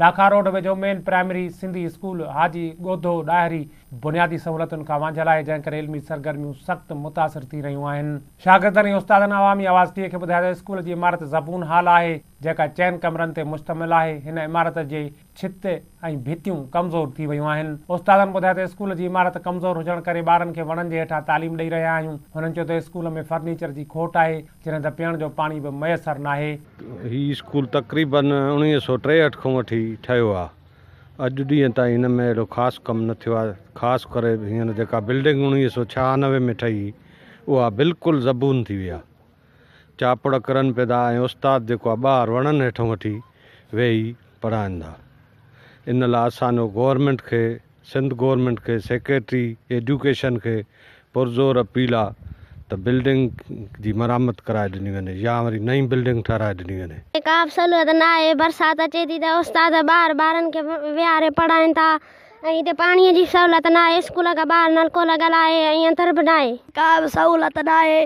Lakha road ويجهو main primary Sindhi school Haji Godho Dahri بنيادي سهولتن کان وانجهيل آهي، جنهن ڪري علمي سرگرميون سخت متاثر ٿي رهيون آهن. شاگردن ۽ استادن عوامي آواز ٽي کي ٻڌايو ته اسڪول جي عمارت زبون حال آهي، جيڪا چئن ڪمرن تي مشتمل آهي، هن عمارت جي ڇت ۽ ڀتيون ڪمزور ٿي ويون آهن. استادن ٻڌايو ته اسڪول جي عمارت ڪمزور هجڻ ڪري ٻارن کي وڻن جي هيٺان تعليم ڏئي رهيا آهيون. هنن چيو ته اسڪول ۾ فرنيچر جي کوٽ آهي، جڏهن ته پيئڻ جو پاڻي به ميسر ناهي. هي اسڪول تقريبن 1963 کان وٺي ٺهيو آهي. اڄ ڏينهن تائين هن ۾ اهڙو خاص ڪم نه ٿيو آهي. خاص ڪري هينئر جيڪا بلڊنگ 1996 ۾ ٺهي اها بلڪل زبون ٿي وئي آهي. چاپڙ ڪرن پيا ٿا ۽ استاد جيڪو آهي ٻاهر وڻن هيٺون وٺي ويهي پڙهائن ٿا. ان لاء اسان جو گورنمينٽ کي سنڌ گورنمينٽ کي سيڪريٽري ايڊيوڪيشن کي پرزور اپيل آ ته بلڊنگ جي مرمت ڪرائي ڏني وڃي يا وري نئين بلڊنگ ٺهرائي ڏني وڃي. ڪا به سهولت نه آهي، برسات اچي ٿي ته استاد ٻاهر ٻارن کي ويهاري پڙهائين ٿا ۽ هتي پاڻي جي سهولت نه آهي، اسڪول کان ٻاهر نلڪو لڳل آهي ۽ اندر به ناهي. ڪا به سهولت ناهي،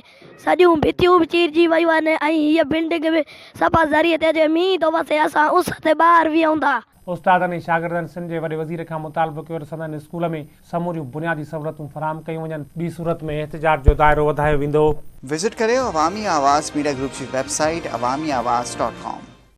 سڄيون ڀتيون به چيرجي ويون آهن ۽ هيء بلڊنگ به صفا ذريعي تي اچي مينهن ٿو وسي اسان اس تي ٻاهر ويهون ٿا. استادن ۽ شاگردن سنڌ جي وڏي وزير کان مطالبو ڪيو ته سندن اسڪول ۾ سموريون بنيادي سهولتون فراهم ڪيون وڃن، ٻي صورت ۾ احتجاج جو دائرو وڌايو ويندو. وزٽ ڪريو عوامي آواز ميڊيا گروپ جي web site Awami Awaz dot com.